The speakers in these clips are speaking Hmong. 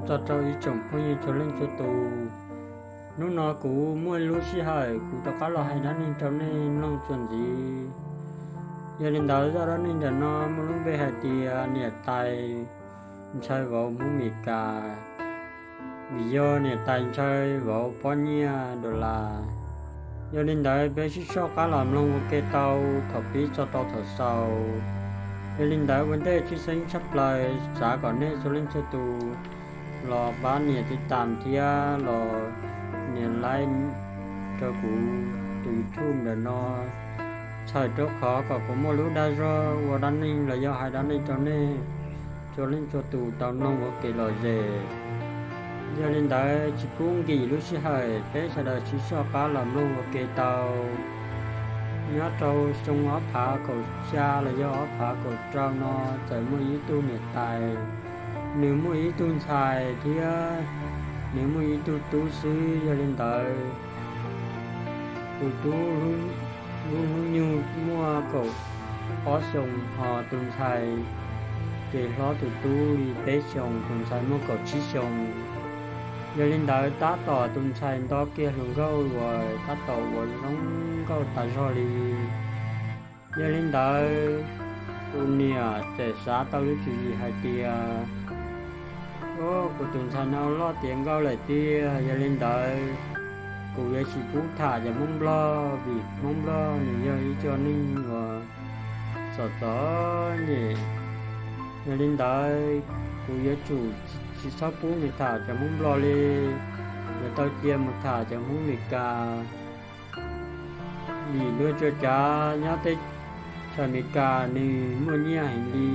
txog rau ib tsoom phooj ywg txhua leej txhua tus. Hnub no kuv muaj lub sij hawm kuv rov qab los hais dab neeg rau nej mloog txuas ntxiv. Yog li ntawd zaj dab neeg ntawm no muaj lub npe hais tias niam tais ntshaw vauv Hmoob Meskas, vim yog niam tais ntshaw vauv pob nyiaj dollar. Yog li ntawd peb sib soj qab los mloog ua ke tau thaum pib txog rau thaum xaus. Yog li ntawd ua ntej tshwj xeeb tshaj plaws xav kom nej txhua leej txhua tus los pab nias tiv tam thiab los nias like rau kuv tus YouTube ntawm no, txhawm rau qhov kom kuv muaj lub dag zog ua dab neeg los yog hais dab neeg rau nej txhua leej txhua tus tau mloog ua kev lom zem. Yog li ntawd tsis pub nkim lub sij hawm, peb sawv daws sib soj qab los mloog ua ke tau. Nyob rau xyoo ob phav kaum xya los yog ob phav kaum rau no, txawm muaj ib tug niam tais, nws muaj ib tug ntxhais thiab nws muaj ib tug tub xwb. Yog li ntawd tus tub lub hnub nyoog muaj kaum ob xyoos, ho tus ntxhais ces hlob tus tub li peb xyoos, tus ntxhais muaj kaum tsib xyoos. Yog li ntawd tab tom tus ntxhais nto kiag hluas nkauj uas tab tom uas zoo nkauj tas zog li. Yog li ntawd tus niam txawm xav tau lub tswv yim hais tias, Kuv tus ntxhais no loj tiav nkauj lawm tiag, yog li ntawd kuv yuav tsis pub tham cov Hmoob Nplog, vim Hmoob Nplog nws yog ib co neeg uas txom txom nyem. Yog li ntawd kuv yuav tsum tsis txhob pub nws tham cov Hmoob Nplog li, yuav tau cia mus tham cov Hmoob Meskas. Vim luag tsuas cav nyob teb chaws Amelikas nws muaj nyiaj heev li.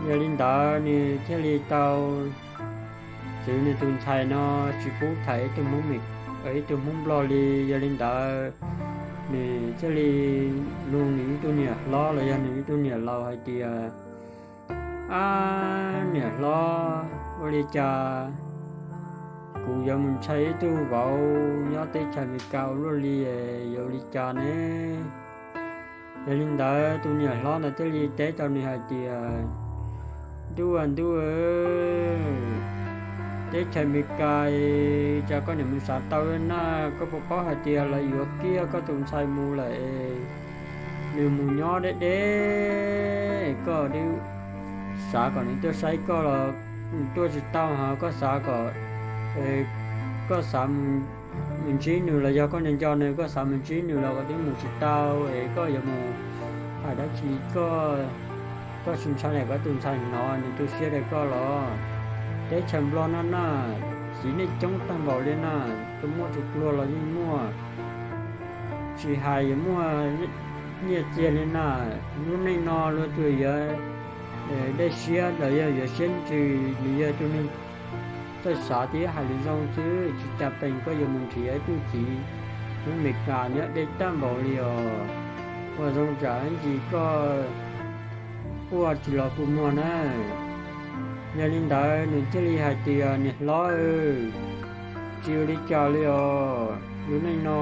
Yog li ntawd nws thiaj li tau txwv nws tus ntxhais no tsis pub tham ib tug Hmoob Nplog li. Yog li ntawd nws thiaj li nug nws ib tug niam hlob los yog nws ib tug niam laus hais tias, Ab niam hlob, ua li cas kuv yuav mus ntshaw ib tug vauv nyob teb chaws Amelikas ua luaj li, yuav ua li cas ne? Yog li ntawd tus niam hlob ntawd thiaj li teb rau nws hais tias, Ntuj aw ntuj, teb chaws Amelikas, cas koj niam mus xav tau na, koj puas paub hais tias lawv yuav kiag koj tus ntxhais mus lawm, nws mus nyob deb deb, koj twb xav kom nws tuaj saib koj los nws tuaj tsis tau, ho koj xav kom, koj xav mus ntsib nws los yog koj nco nws, koj xav mus ntsib nws los koj twb mus tsis tau, es koj yuav mus hais dab tsi, koj tsis ntshai li koj tus ntxhais no nws tu siab rau koj los? Teb chaws Nplog no na, txiv neej coob tag npaum li na, tus muaj tus pluag los yeej muaj, tsis hais yuav muaj nyiaj txiag li na. Lub neej no luag tsuas yuav dej siab los yog yuav siab ntsws, nws yog tus neeg txawj xav thiab hais lus zoo xwb, tsis tas pees koj yuav mus nrhiav ib tug txiv Hmoob Amelikas nyob deb tag npaum li os. Ua zoo tsam ib ntsis koj quaj tsis los kua muag na. Yog li ntawd nws thiaj li hais tias, Niam hlob, tsis ua li cas li os, lub neej no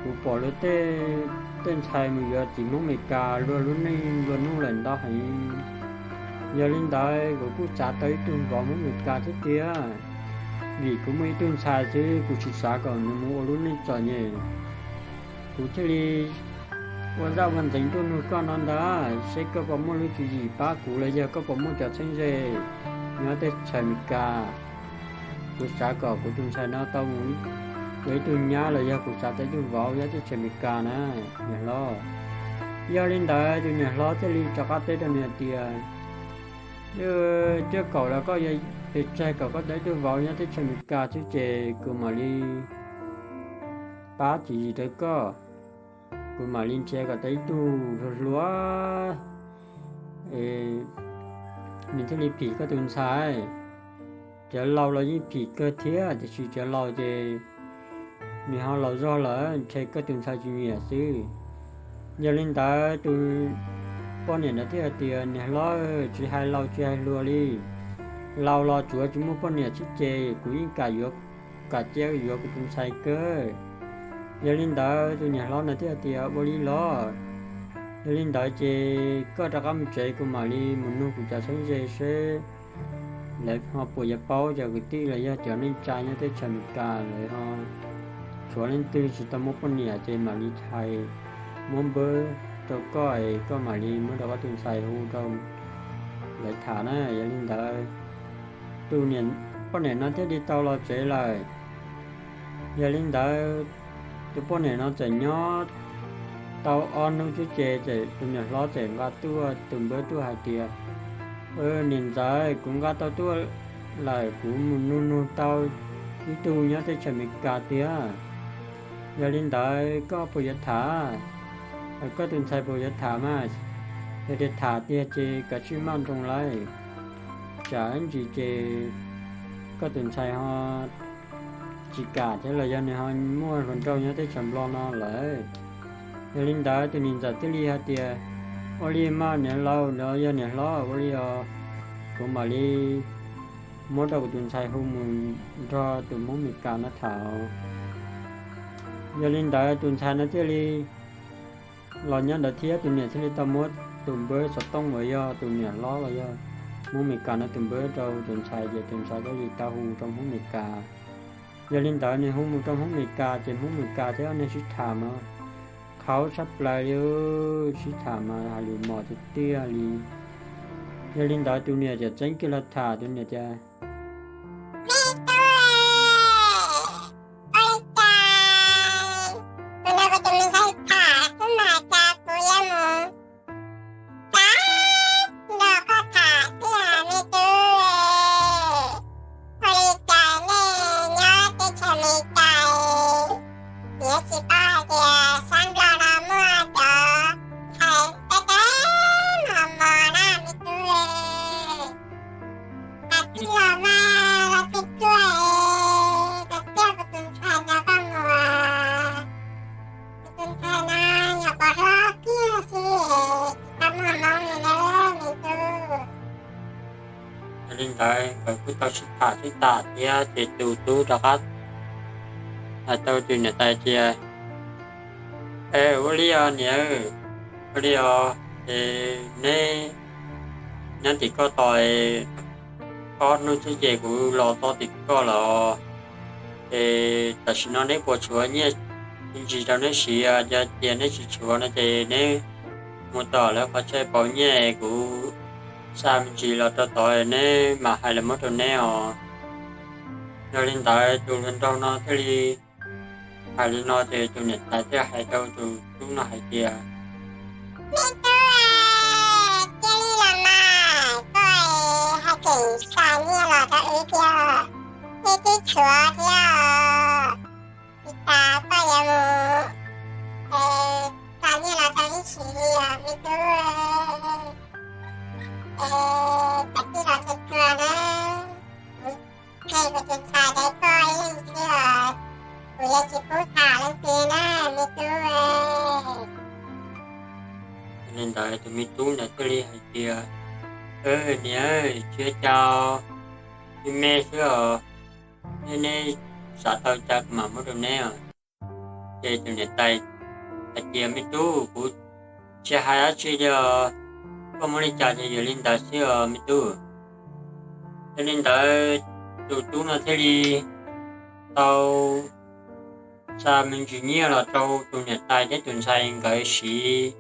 kuv pom luag tej ntxhais mus yuav txiv Hmoob Amelikas luag lub neej luag nug lawm ntau heev. Yog li ntawd kuv kuj xav tau ib tug vauv Hmoob Amelikas thiab tiag, vim kuv muaj ib tug ntxhais xwb, kuv tsis xav kom nws mus ua lub neej txom nyem. Kuv thiaj li ua zaj ua ntxeev tuaj nug koj no ntag, seb koj puas muaj lub tswv yim pab kuv los yog koj puas muaj cov txheeb ze nyob teb chaws Amelikas. Kuv xav kom kuv tus ntxhais no tau mus ua ib tug nyab los yog kuv xav tau ib tug vauv nyob teb chaws Amelikas na, niam hlob. Yog li ntawd tus niam hlob thiaj li rov qab teb rau nws hais tias, Coj kom los koj yuav pes tsawg kom koj tau ib tug vauv nyob teb chaws Amelikas xwb ces kuv mam li pab tswv yim rau koj, kuv mam li nrhiav kom tau ib tug hluas hluas. Nws thiaj li phim koj tus ntxhais. Cov laus los yeej phim kawg thiab, tiam sis cov laus ces nws ho laus zog lawm ntshe koj tus ntxhais tsis nyiam xwb. Yog li ntawd tus poj niam ntawd thiaj hais tias, Niam hlob, tsis hais laus tsis hais hluas li, laus los tsuav tsis muaj poj niam xwb ces kuv yeej kam yuav, kam cia yuav kuv tus ntxhais kawg. Yog li ntawd tus niam hlob ntawd thiaj hais tias, Ua li los, yog li ntawd ces koj rov qab mus tsev, kuv mam li mus nug kuv cov txheeb ze seb Lawv ho puas yuav paub cov kwv tij los yog cov neej tsa nyob teb chaws Amelikas lawv ho tshuav leej twg tsis tau muaj poj niam ces mam li hais muab npawb rau koj es koj mam li muab rau koj tus ntxhais hu rau lawv tham na. Yog li ntawd tus poj niam no thiaj li tau los tsev lawm. Yog li ntawd tus poj niam no txawm nyob tau ob hnub xwb ces tus niam hlob txawm nqa tuaj tus npawb tuaj hais tias, Niam ntxawm, kuv nqa tau tuaj lawm, kuv mus nug nug tau ib tug nyob teb chaws Amelikas tiag. Yog li ntawd koj puas yuav tham? Koj tus ntxhais puas yuav tham mas? Yog tias tham tiag ces kav tsij maj nroos lauj, tsam ib ntsis ces koj tus ntxhais ho tsis kam thiab los yog nws ho muaj hluas nraug nyob teb chaws Nplog no lawm. Yog li ntawd tus niam ntxawm thiaj li hais tias, Ua li mas niam laus, yog niam hlob ua li os, kuv mam li muab rau kuv tus ntxhais hu mus nrog tus Hmoob Amelikas no tham. Yog li ntawd tus ntxhais no thiaj li los nyob ntawd thiab tus niam thiaj li tau muab tus npawb xov tooj uas yog tus niam hlob los yog Hmoob Amelikas no tus npawb rau tus ntxhais ces tus ntxhais thiaj li tau hu rau Hmoob Amelikas. Yog li ntawd nws hu mus rau Hmoob Amelikas ces Hmoob Amelikas thiab nej sib tham mas khaub tshaj plaws li, sib tham mas hais lus mos tiag tiag li. Yog li ntawd tus niam txawm txeeb kiag los tham tus niam tias, Me tub, ua li cas kuv nrog kuv tus me ntxhais tham xwb mas cas kuv yuav mus tau nrog koj tham tiag me tub. Ua li cas nej nyob teb chaws Amelikas yuav tsis paub hais tias sab Nplog no muaj cov ntxhais dab dab mos mos na me tub. Tag kis los mas los tsuag tsuag es kuv coj kuv tus ntxhais nrog koj mus. Kuv tus ntxhais no nyuam qhuav hlob kiag xwb es tsis tau muaj hmoov li na me tub. Yog li ntawd nkawd kuj tau sib tham sib tham thiab ces tus tub rov qab hais rau tus niam tais tias, Ua li os niam, ua li os, es neb nyob tim koj tos, ob hnub xwb ces kuv los txog tim koj lawm. Es tam sim no neb puas tshuav nyiaj me ntsis rau neb siv? Yog tias neb tsis tshuav no ces neb mus tom lawv qhov chaw pauv nyiaj, kuv xa me ntsis los rau tod neb mam hais los muab rau neb os. Yog li ntawd tus hluas nraug no thiaj li hais li no ces tus niam tais thiaj hais rau tus tub no hais tias, Me tub, cia li los mas, koj haj tseem xa nyiaj los rau wb thiab, wb twb tshuav thiab. Tsis tas koj yuav mus xa nyiaj los rau ib sim li os me tub. Es tag kis los tsuag tsuag na, kuv qhia kuv tus ntxhais rau koj ib leeg xwb os, kuv yuav tsis pub tham leej twg na me tub. Yog li ntawd tus me tub ntawd thiaj li hais tias, Niam, tsis ua cas, me me xwb os, neb xav tau cas kuv mam muab rau neb os. Ces tus niam tais hais tias, Me tub, kuv tsis hais dab tsi li os, koj muab li cas ces yuav li ntawd xwb os me tub. Yog li ntawd tus tub no thiaj li tau xa me ntsis nyiaj los rau tus niam tais thiab tus ntxhais nkawd siv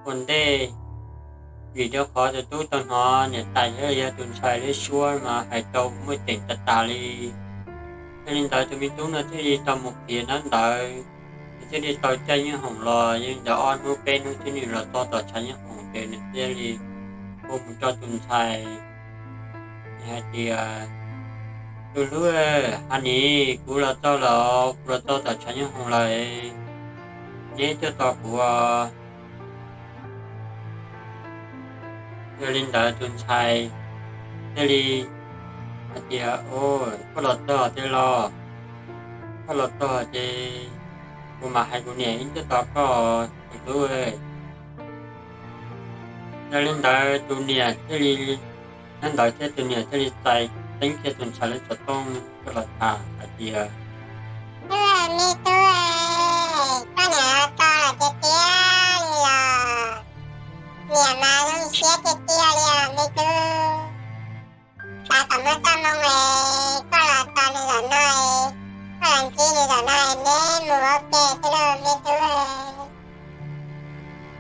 ua ntej, vim rau qhov tus tub tau hnov niam tais thiab yog tus ntxhais lub suab mas hais tau muaj ceem tas tas li. Yog li ntawd tus me tub no thiaj li tau mus qhia nab ntawd, nws thiaj li tau caij yeeb hoom los, yog li ntawd ob hnub peb hnub xwb nws los txog tom tshav yeeb hoom ces nws thiaj li hu mus rau tus ntxhais hais tias, Tus hlub, ha nis, kuv los txog lawm, kuv los txog tom tshav yeeb hoom lawm, neb tuaj tos kuv os. Yog li ntawd tus ntxhais thiaj li hais tias, Koj los txog tiag los? Koj los txog ces kuv mam hais kuv niam wb tuaj tos koj tus hlub. Yog li ntawd tus niam thiaj li, nyob ntawd thiab tus niam thiaj li txais teeb kiag tus ntxhais lub xov tooj coj los tham hais tias, Me tub, koj niam los txog lawm tiag tiag li los? Niam mas zoo siab tiag tiag li os me tub. Muab txoj moo es koj los tos nws zaum no, koj los ntsib nws zaum no neb mus ua ke xwb lauj me tub.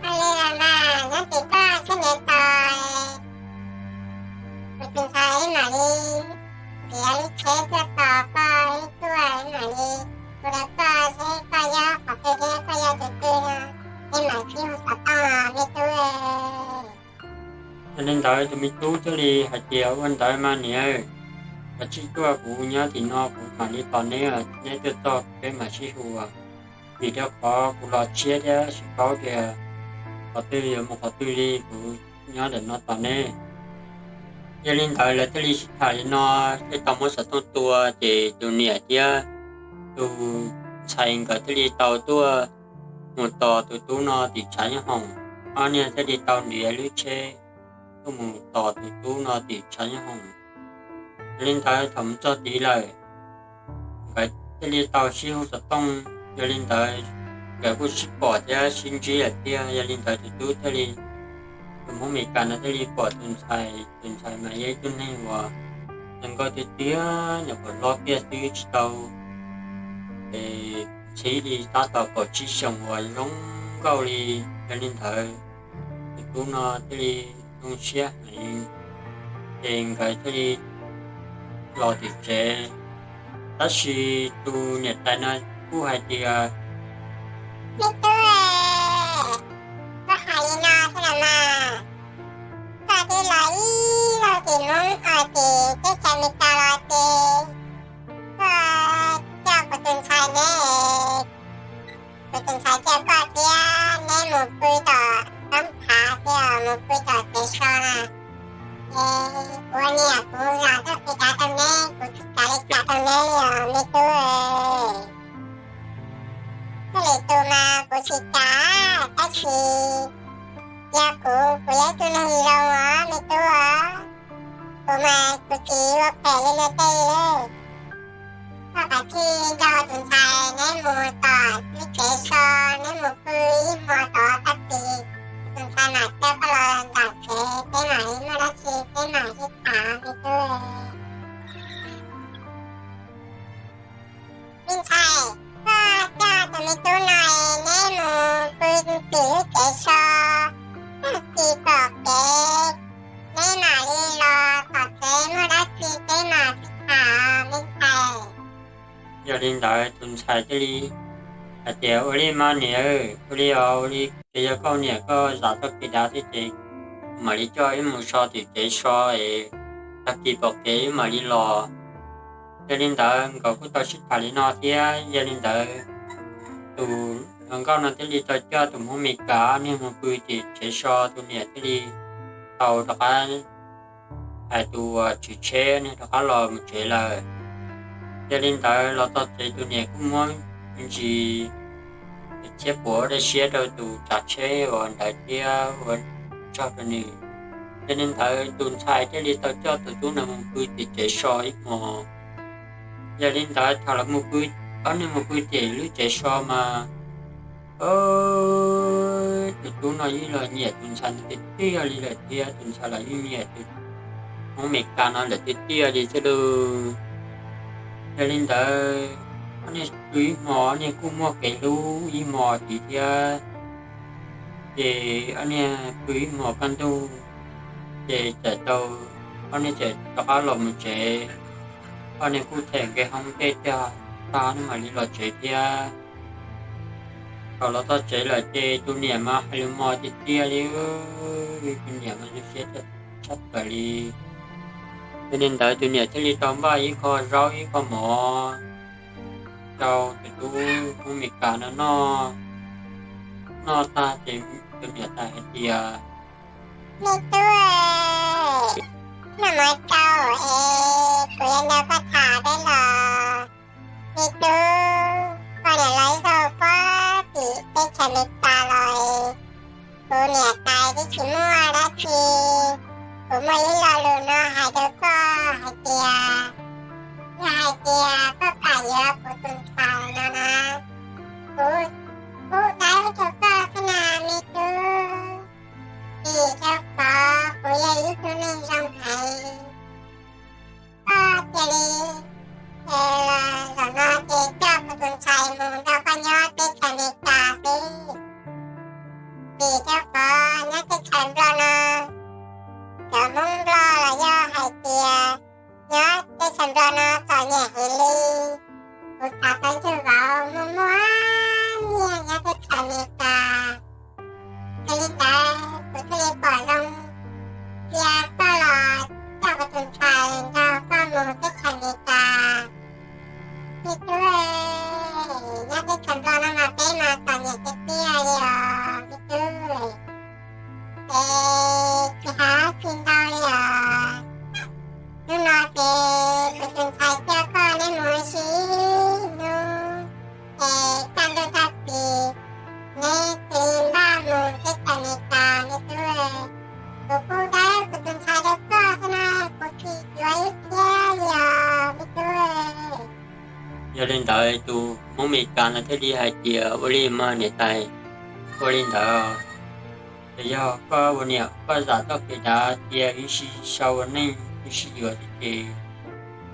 Ua li los mas nyob tim koj thiab niam tos, kuv tus ntxhais mam li ntiav lub tsheb tuaj tos koj, wb tuaj mam li, kuv rau koj seb koj yog qhov twg thiab koj yog tus twg no, es mam sib hu xov tooj me tub. Yog li ntawd tus me tub thiaj li hais tias, ua ntawd mas niam, koj cia li tuaj, kuv nyob tim no kuv mam li tos neb, neb tuaj txog peb mam sib hu, vim rau qhov kuv los tshiab thiab tsis paub tias qhov twg yuav mus qhov twg li, kuv nyob ntawm no tos neb. Yog li ntawd lawv thiaj li sib tham li no, thiaj tau muab xov tooj tua, ces tus niam thiab tus ntxhais nkawd thiaj li tau tuaj mus tos tus tub no tim tshav nyob hoom. Ob niag thiaj li tau ntiav lub tsheb tuaj mus tos tus tub no tim tshav nyob hoom. Yog li ntawd thaum mus txog tid lawm, nkawd thiaj li tau sib hu xov tooj. Yog li ntawd nkawd kuj sib pom thiab sib ntsib lawm tiag. Yog li ntawd tus tub thiaj li, tus Hmoob Meskas no thiaj li pom tus ntxhais, tus ntxhais mas yog ib tug neeg uas zoo nkauj tiag tiag, nyuam qhuav hlob kiag xwb tsis tau txhib li, tab tom kaum tsib xyoos uas zoo nkauj li. Yog li ntawd tus tub no thiaj li zoo siab heev, ces nkawd thiaj li los tim tsev. Tab sis tus niam tais no kuj hais tias, me tub, koj hais li no xwb los mas, koj twb los ib zaug tim Hmoob, tim teb chaws Amelikas los ces koj coj kuv tus ntxhais neb, kuv tus ntxhais coj koj thiab neb mus pw tom roob phav thiab mus pw tom tsev so na. Es kuv niam kuv los tuaj pi dav rau neb, kuv tsis kav li cas rau neb li os me tub. Tej lwm tus mas kuv tsis kav, tab sis yog kuv, kuv yog ib tug neeg zoo os me tub os. Kuv mas kuv tsis ua phem li luag tej li. Koj kav tsij nrog tus ntxhais neb mus tom lub tsev so, neb mus pw ib hmo tod tag kis, tus ntxhais mam coj koj los nram tsev, peb mam li muaj dab tsi peb mam sib tham me tub. Me ntxhais, koj coj tus me tub no neb mus pw tim lub tsev so tag kis pom kev, neb mam li los tom tsev muaj dab tsi peb mam sib tham me ntxhais. Yog li ntawd tus ntxhais thiaj li hais tias, ua li mas niam, ua li os, ua li ces yog koj niam koj zam tau kev dav thiab ces kuv mam li coj wb mus so tim tsev so es tag kis pom kev wb mam li los. Yog li ntawd nkawd kuj tau sib tham li no thiab. Yog li ntawd tus hluas nkauj no thiaj li tau coj tus Hmoob Meskas ob niag mus pw tim tsev so, tus niam thiaj li tau rov qab hais tus uas tswv tsheb niag rov qab los mus tsev lawm. Yog li ntawd los txog tsev tus niam kuj muab ntsis txhiab puav dej siab rau tus tsav tsheb uas ntawd thiab ua tsaug rau nws. Yog li ntawd tus ntxhais thiaj li tau coj tus tub ntawd mus pw tim tsev so ib hmos. Yog li ntawd thaum lawv mus pw, ob niag mus pw tim lub tsev so mas tus tub no yeej los nyiam tus ntxhais no tiag tiag li lawm thiab tus ntxhais los yeej nyiam tus Hmoob Meskas no lawm tiag tiag li xwb lauj. Yog li ntawd ob niag pw ib hmos, ob niag kuj muaj kev hlub ib hmos tid thiab. Ces ob niag pw ib hmos kaj ntug, ces txawm tau, ob niag txawm rov qab los mus tsev. Ob niag kuj them nqe hoob tej tag, tag ne mam li los tsev thiab. Thaum los txog tsev lawm ces tus niam mas hais lus mos tiag tiag li, tus niam mas zoo siab tshaj plaws li. Yog li ntawd tus niam thiaj li tau npaj ib qho zaub ib qho mov rau tus tub Hmoob Meskas no noj. Noj tag ces tus niam thiaj hais tias, me tub, noj mov tsau es kuv yuav nrog koj tham peb los. Me tub, koj niam los ib zaug puag tim teb chaws Amelikas los, kuv niam tais twb tsis muaj dab tsi. Kuv muaj ib lo lus no hais rau koj hais tias, yog hais tias koj kam yuav kuv tus ntxhais no na, kuv pub dawb rau koj xwb na me tub, vim rau qhov kuv yog ib tug neeg zoo heev. es mus nrog koj nyob teb chaws Amelikas xwb. Vim rau qhov nyob teb chaws Nplog no, cov Hmoob Nplog los yog hais tias nyob teb chaws Nplog no txom nyem heev li. Kuv xav tau ib tug vauv muaj muaj nyiaj nyob teb chaws Amelikas. Yog li ntawd kuv thiaj li pom zoo cia koj los coj kuv tus ntxhais nrog koj mus teb chaws Amelikas. Me tub, nyob teb chaws Nplog no mas peb mas txom nyem tiag tiag li os me tub. Es tsis hais dab tsi ntau li os. Hnub no ces kuv tus ntxhais coj koj neb mus ua si ib hnub, es kaj ntug tag kis neb cia li npaj mus teb chaws Amelikas me tub. Kuv kuj dab kuv tus ntxhais rau koj xwb na, kuv tsis yuav ib thiab li os me tub. Yog li ntawd tus Hmoob Amelikas no thiaj li hais tias ua li mas niam tais, ua li ntawd ces yog koj ua niam koj zam txoj kev dav cia wb sib sau ua neej wb sib yuav xwb ces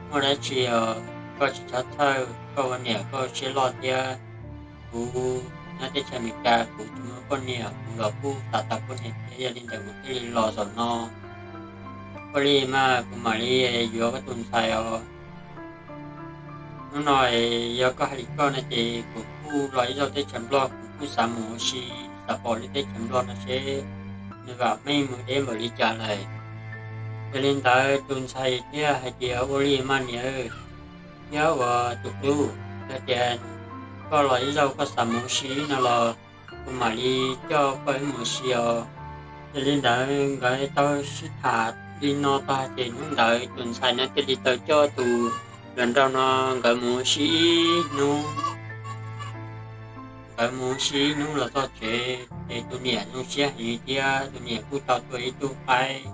muaj dab tsi os koj tsis txhob txhawj, koj ua niam koj siab loj thiab. Kuv nyob teb chaws Amelikas kuv tsis muaj poj niam, kuv los kuj xav tau poj niam thiab, yog li ntawd kuv thiaj li los zaum no. Ua li mas kuv mam li yuav koj tus ntxhais os. Hnub no yog koj hais li koj no ces kuv kuj los ib zaug teb chaws Nplog, kuv kuj xav mus ua si, xav pom lub teb chaws Nplog no seb nws vam meej mus deb npaum li cas lawm. Yog li ntawd tus ntxhais thiaj hais tias ua li mas niam thiab ua tus tub, yog tias koj los ib zaug koj xav mus ua si no los kuv mam li coj koj wb mus ua si os. Yog li ntawd nkawd tau sib tham li no tag ces hnub ntawd tus ntxhais no thiaj li tau coj tus hluas nraug no nkawd mus ua si ib hnub. Nkawd mus ua si ib hnub los txog tsev ces tus niam zoo siab heev thiab tus niam kuj tau tua ib tug qaib,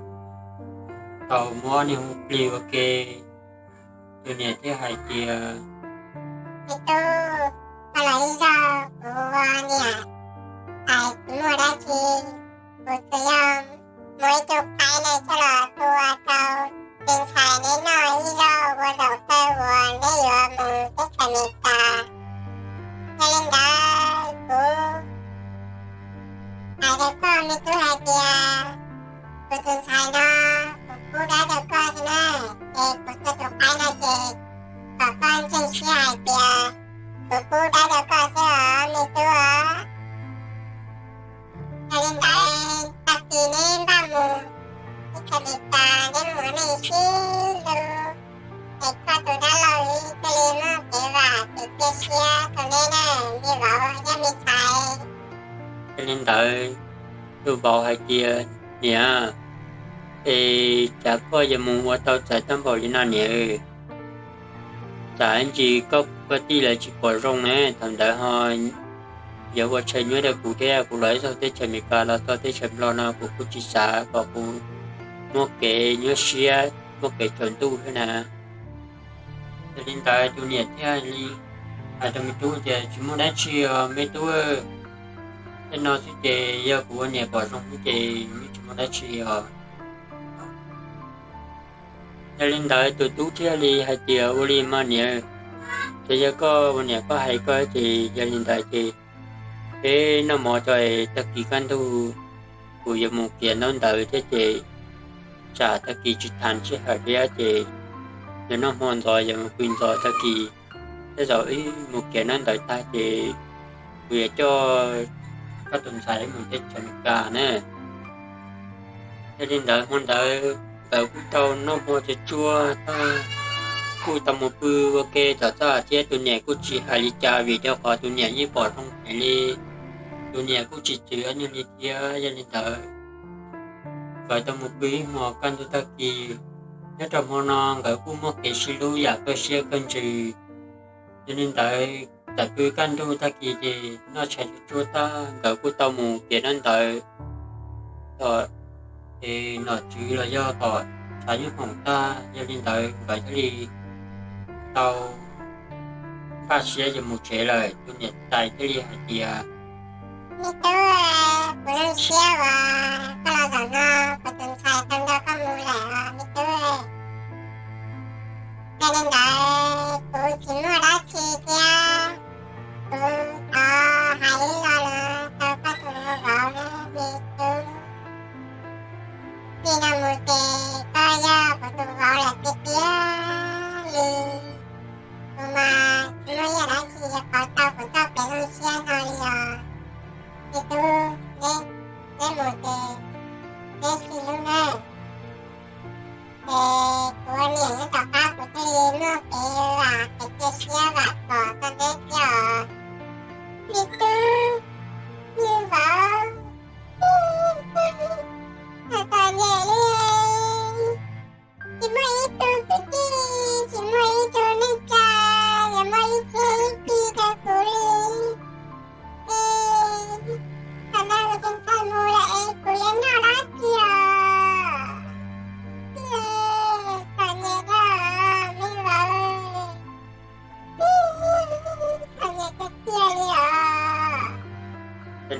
tau muab niag hu plig ua ke. Tus niam thiaj hais tias, me tub, koj los ib zaug kuv ua niam hais tsis muaj dab tsi, kuv tsuas yog muab ib tug qaib no coj los tua rau tus ntxhais neb noj ib zaug ua zaum kawg uas neb yuav mus teb chaws Amelikas. Yog li ntawd kuv hais rau koj me tub hais tias kuv tus ntxhais no kuv pub dawb rau koj xwb na, ces kuv tua tus qaib no ces kom koj ntseeg siab hais tias kuv pub dawb rau koj xwb os me tub os. Yog li ntawd tag kis neb npaj mus teb chaws Amelikas neb mus ua neej sib hlub, es koj tus dab laug thiaj li muaj kev vam kev cia siab rau neb na, me vauv thiab me ntxhais. Yog li ntawd tus vauv hais tias, niam, es cas koj yuav mus ua tau txawv tag npaum li no niam? Tsam ntsis koj kwv tij lawv tsis pom zoo ne, thaum ntawd ho yuav ua tshais nyuab rau kuv thiab, kuv los ib zaug teb chaws Amelikas los txog teb chaws Nplog no kuv kuj tsis xav kom kuv muaj kev nyuaj siab muaj kev tsaus ntuj thiab na. Yog li ntawd tus niam thiaj li hais rau me tub tias, tsis muaj dab tsi os me tub, tej no xwb ces yog kuv ua niam pom zoo xwb ces yeej tsis muaj dab tsi os. Yog li ntawd tus tub thiaj li hais tias, ua li mas niam, ces yog koj ua niam koj hais koj ces yog li ntawd ces peb noj mov tso es tag kis kaj ntug kuv yuav mus kiav ntaub ntawv thiab ces tsam tag kis tsis tas sij hawm thiab ces yuav noj hmo ntxov yuav mus pw ntxov tag kis, tej zaum wb mus kiav ntaub ntawv tag ces kuv yuav coj koj tus ntxhais mus teb chaws Amelikas na. Yog li ntawd hmo ntawd nkawd kuj tau noj hmo tsuag tsuag tag, kuj tau mus pw ua ke tom txaj thiab tus niam kuj tsis hais li cas vim rau qhov tus niam yeej pom zoo heev li. Tus niam kuj tsis txwv ob nyuag li thiab. Yog li ntawd nkawd tau mus pw ib hmo kaj ntug tag kis. Nyob rau hmo no nkawd kuj muaj kev sib hlub yam kawg siab kawg ntsws. Yog li ntawd txawm pw kaj ntug tag kis ces noj tshais tsuag tsuag tag nkawd kuj tau mus kiav ntaub ntawv tom, es nom tswv los yog tom tshav nyoob hoom tag. Yog li ntawd nkawd thiaj li tau npaj siab yuav mus tsev lawm. Tus niam tais thiaj li hais tias, me tub, kuv zoo siab uas koj los zaum no, kuv tus ntxhais tau nrog koj mus lawm os me tub. Yog li ntawd kuv tsis muaj dab tsi thiab,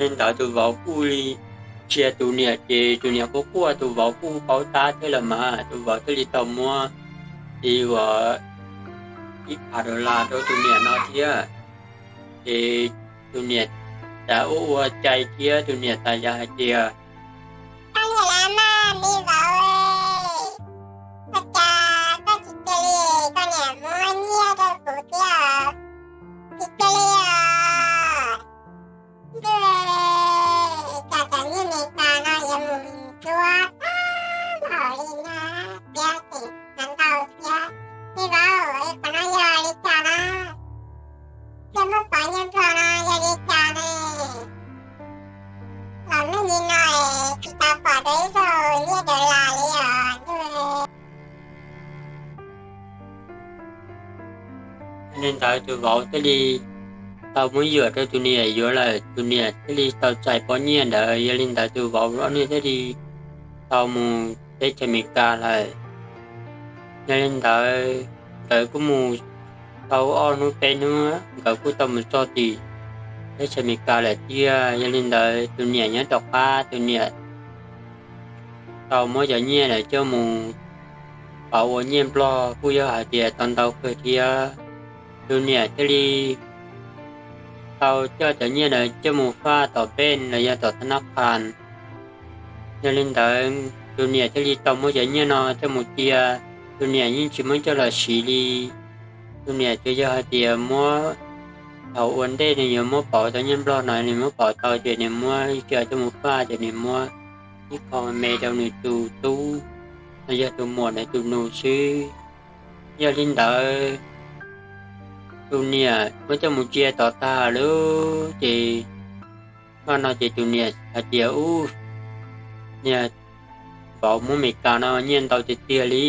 Li ntawd tus vauv kuj li ntsia tus niam ces tus niam kuj quaj, tus vauv kuj paub tab thiab los mas tus vauv thiaj li tau muab li uas ib phav dollar rau tus niam no thiab. Ces tus niam tas ua ua cai thiab tus niam tas yog hais tias, koj niam laj mas me vauv, ua cas koj tsis cia li, koj niam muab nyiaj rau kuv thiab, tsis cia li os. Ntuj, cas cov nyiaj Meskas no yuav mus cuab tag npaum li no thiab, tseem ntau thiab. Me vauv, qhov no yog li cas na? Thiaj muab pov nyiaj Nplog no yog li cas ne? Los neej li no es tsis tau pom dua ib zaug nyiaj dollar li os ntuj. Yog li ntawd tus vauv thiaj li tau muab yuam rau tus niam yuav lawm, tus niam thiaj li tau txais pob nyiaj ntawd. Yog li ntawd tus vauv ob niag thiaj li tau mus teb chaws Amelikas lawm. Yog li ntawd nkawd kuj mus tau ob hnub peb hnub nkawd kuj tau mus txog tim teb chaws Amelikas lawm thiab. Yog li ntawd tus niam nyob tom qab, tus niam tau muab cov nyiaj ntawd coj mus pauv ua nyiaj Nplog kuj yog hais tias tau ntau kawg thiab. Tus niam thiaj li tau coj cov nyiaj ntawd coj mus faj tom pej los yog tom thab nab qhas. Yog li ntawd tus niam thiaj li tau muab cov nyiaj no coj mus cia, tus niam yeej tsis muab coj los siv li. Tus niam tsuas yog hais tias muab thaum ua ntej nws yuav muab pauv tau nyiaj Nplog no, nws muab pauv tau ces nws muab ib co coj mus faj ces nws muab ib qho me rau nws tus tub los yog tus muam nws tus nus xwb. Yog li ntawd tus niam muab coj mus cia tod tag lawm ces no no ces tus niam hais tias, ub, niag vauv Hmoob Amelikas no nyiaj ntau tiag tiag li,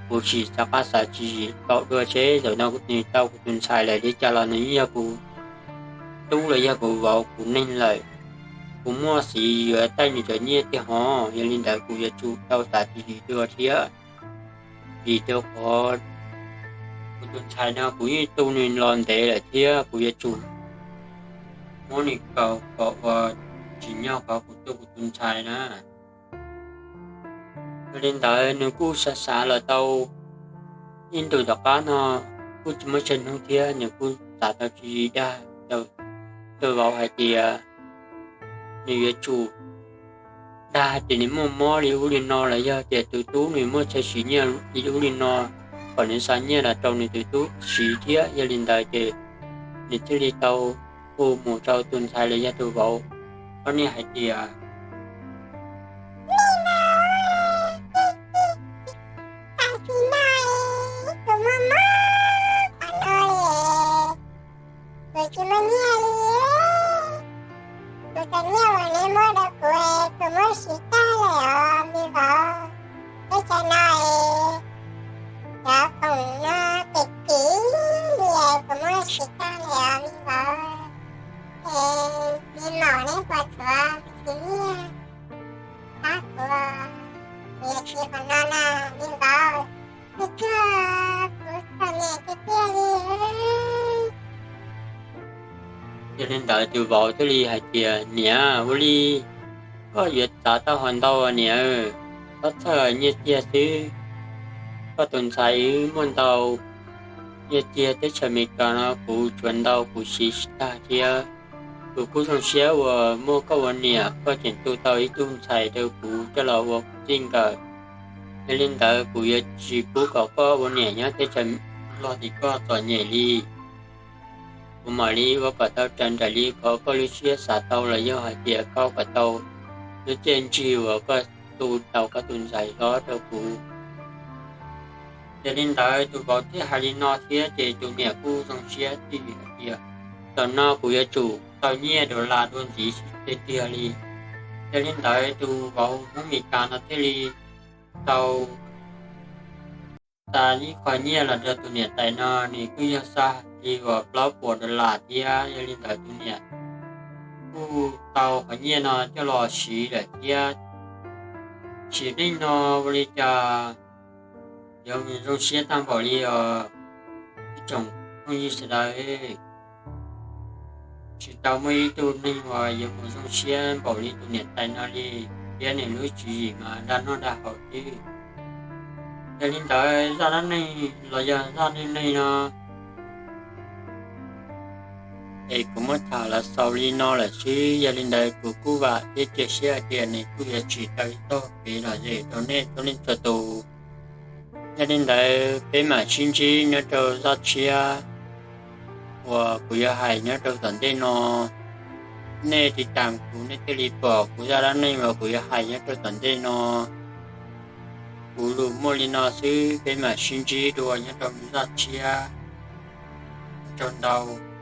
kuv sim rov qab xav tswv yim tau dua seb zaum no nws tau kuv tus ntxhais lawm li cas los nws yeej yog kuv tub los yog kuv vauv kuv neeg lawm. Kuv muaj xiv yuav taij nws cov nyiaj tiag hov, yog li ntawd kuv yuav tsum tau xav tswv yim dua thiab. Vim rau qhov kuv tus ntxhais no kuv yeej tu nws los ntev lawm thiab kuv yuav tsum muab nws kaus kom ua tsim nyog qhov kuv tu kuv tus ntxhais na. Yog li ntawd nws kuj xav xav los tau ib ntus tom qab no, kuj tsis muaj tsawg hnub thiab nws kuj xav tau tswv yim dag rau tus vauv hais tias nws yuav tsum dag tias nws muaj mob li ub li no los yog tias tus tub nws muaj chaw siv nyiaj li ub li no, kom nws xa nyiaj los rau nws tus tub siv thiab. Yog li ntawd ces nws thiaj li tau hu mus rau tus ntxhais los yog tus vauv ob niag hais tias, tam sim no kuv muaj mob qhov no li, kuv tsis muaj nyiaj li. Kuv cov nyiaj uas neb muab rau kuv, kuv muab siv tag lawm os me vauv. Teb chaws no es cov khoom no ces kim li, kuv muab siv tag lawm os me vauv. Es me maum neb puas tuav kuv tus nyiaj pab kuv, kuv yuav siv qhov no na me vauv. Kuv txog kuv txom nyem tiag tiag li. Yog li ntawd tus vauv thiaj li hais tias, niam, ua li koj yuav txav tau hov ntau niam, txhob txhawj, nyiaj txiag xwb, koj tus ntxhais wb muaj ntau, nyiaj txiag teb chaws Amelikas no kuv tsuav ntau kuv siv tsis tag thiab. Kuv kuj zoo siab uas muaj koj ua niam, koj tseem tu tau ib tug ntxhais rau kuv coj los ua kuv txij nkawm. Yog li ntawd kuv yuav tsis pub kom koj ua niam nyob teb chaws Nplog tim koj txom nyem li. Kuv mam li ua kom tau raws nraim li qhov koj lub siab xav tau los yog hais tias koj kom tau lub txiaj ntsig uas koj tu tau koj tus ntxhais hlob rau kuv. Yog li ntawd tus vauv thiaj hais li no thiab ces tus niam kuj zoo siab thiaj li hais tias, tam sim no kuv yuav tsum tau nyiaj dollar dua ntxiv tiag tiag li. Yog li ntawd tus vauv Hmoob Amelikas no thiaj li tau xa ib qho nyiaj los rau tus niam tais no, nws kuj yog xa li uas plaub puas dollar thiab. Yog li ntawd tus niam kuj tau qhov nyiaj no coj los siv lawm thiab. Sim neej no ua li cas yuav zoo siab tag npaum li os ib tsoom phooj ywg sawv daws. tsis tau muaj ib tug neeg uas yuav mus zoo siab npaum li tus niam tais no li, thiab nws lub tswv yim mas dag noj dag haus xwb. Yog li ntawd zaj dab neeg los yog zaj neej neeg no es kuv muab tham los xaus li no lawm xwb. Yog li ntawd kuv kuj vam thiab cia siab hais tias nws kuj yuav tsim tau ib txoj kev lom zem rau nej txhua leej txhua tus. Yog li ntawd peb mam sib ntsib nyob rau zaj tshiab uas kuv yuav hais nyob rau tom ntej no. Nej tiv tam kuv nej thiaj li pom kuv zaj dab neeg uas kuv yuav hais nyob rau tom ntej no. Kuv lus muaj li no xwb, peb mam sib ntsib dua nyob rau zaj tshiab. Ua tsaug ntau.